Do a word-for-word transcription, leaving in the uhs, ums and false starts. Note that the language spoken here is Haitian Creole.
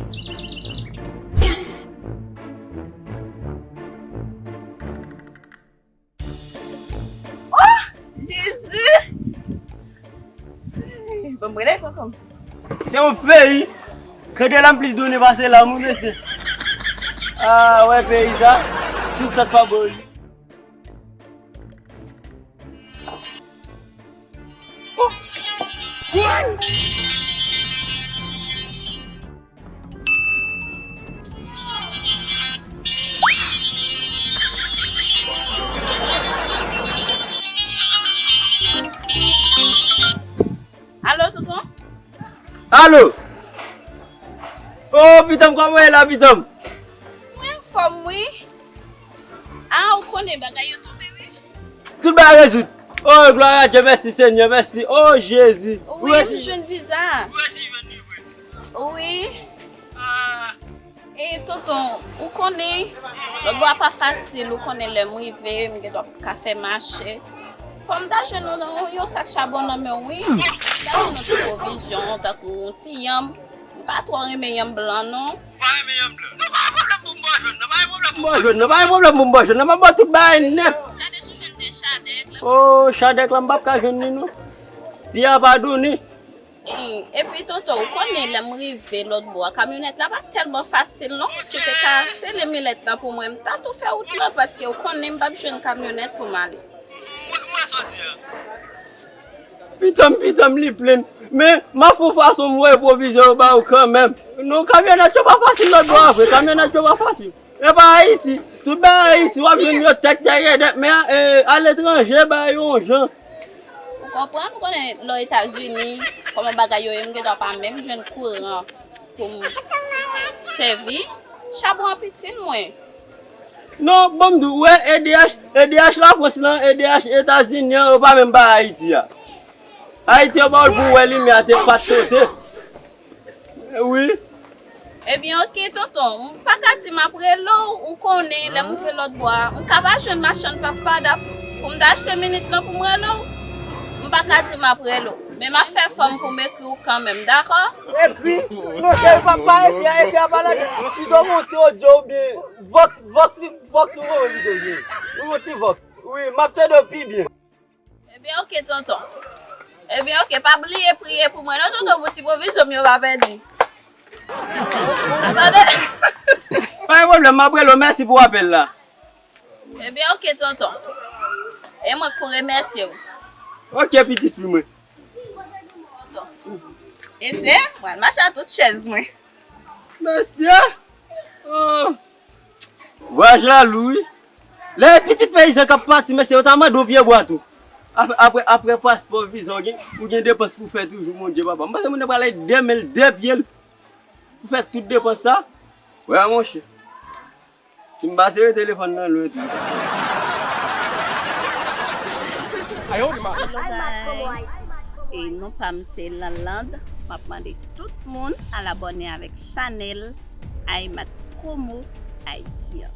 Oh, Jezi! Ban m rele tonton. Se yon peyi. Kote lanm plis donnen pase lanmou, mesye. Ah, wè peyi sa. Tout sòt pa bò li. Alo, tonton? Alo! Oh, pitanm, kòman w ye la, pitanm? Mwen anfòm, wi. Ah, ou konnen bagay yo tonbe, wi. Tout bagay rezoud. Oh, glwa a Dye, mèsi, Senyè, mèsi. Oh, Jezi. Wi, m jwenn viza. Ou resi jwenn li vre? Wi. Ah. E, tonton, ou konnen, lòt bò a pa fasil, ou konnen lè m rive, m gen dwa ka fè mache. Fò m ta jwenn yon, yon sak chabon nan men w, wi. M ta jwenn yon ti pwovizyon, tankou yon ti yanm. M pa twò renmen yanm blan, non. Ou pa renmen yanm blan? Non, pa gen pwoblèm pou m ba w jòn nan, pa gen pwoblèm pou m ba w jòn nan, pa gen pwoblèm pou m ba w jòn nan, m ap ba w tout bagay nèt. Gade si w jwenn de chadèk la. Oh, chadèk la, m p ap ka jwenn li, non. Li a pa donnen. Epi, tonton, ou konnen lè m rive lòt bò a, kamyonèt la pa t tèlman fasil, non. Si w te ka sele milèt lan pou mwen, m ta tou fè wout lan, paske ou konnen m p ap jwenn kamyonèt pou m ale. Mwen, mwen soti a. Pitanm, pitanm, li plenn. Men, m ap fè yon fason m voye pwovizyon yo ba ou kanmenm. Non, kamyonèt yo pa fasil lòt bò a vre. Kamyonèt yo pa fasil. E pa Ayiti. Tout bagay Ayiti, w ap jwenn yo tèk tègèdèt. Men, e, aletranje, bagay yo yon jan. Ou konprann? Ou konnen, lè w Etazini, kòman bagay yo ye, m gen dwa pa menm jwenn kouran pou m sèvi. Chabon an piti, mwen. Non, ban m di w, ou wè E D H, E D H Lafrans lan, E D H Etazini an, yo pa menm ba Ayiti a. Ayiti, yo ba w l pou w wè limyè a te pa t sote. Wi. Ebyen, oke, tonton. M pa ka di m ap rele w, ou konnen, lè m rive lòt bò a. M ka pa jwenn machann Papa Da pou m ta achte minit lan pou m rele w. M pa ka di m ap rele w. Men m ap fè fòm pou m ekri w kanmenm, dakò? Ekri? Non, cheri, papa, ekri a, ekri a pa la. Pito monte odyo oubyen Vox, Vox, Vox, ou konn videyo. Ou yon ti Vox. Wi, m ap tande w pi byen. Ebyen, oke, tonton. Ebyen, oke, pa bliye priye pou mwen, non, tonton, pou ti pwovizyon m yo pa pèdi. Ou, ou tande? Pa gen pwoblèm, m ap rele w. Mèsi pou apèl la. Ebyen, oke, tonton. E mwen k pou remèsye w. Oke, pitit fi mwen. Tonton. E se, mwen al mache a tout chèz mwen. Mesye! Oh! Vwayaj la lou, wi. Lè pitit peyizan k ap pati, mesye, yo ta mande w pye bwa tou. Apre, apre, apre paspò, viza, ou gen, ou gen depans pou fè toujou, Bondye, papa. M panse moun nan pral ale de men l, de pye l pou fè tout depans sa. Wè, monchè. Si m pa sere telefòn nan lwen tou. Hello guys, e non pa m se Lanland. M ap mande tout moun al abòne avèk chanèl Aymat Komo Ayiti an.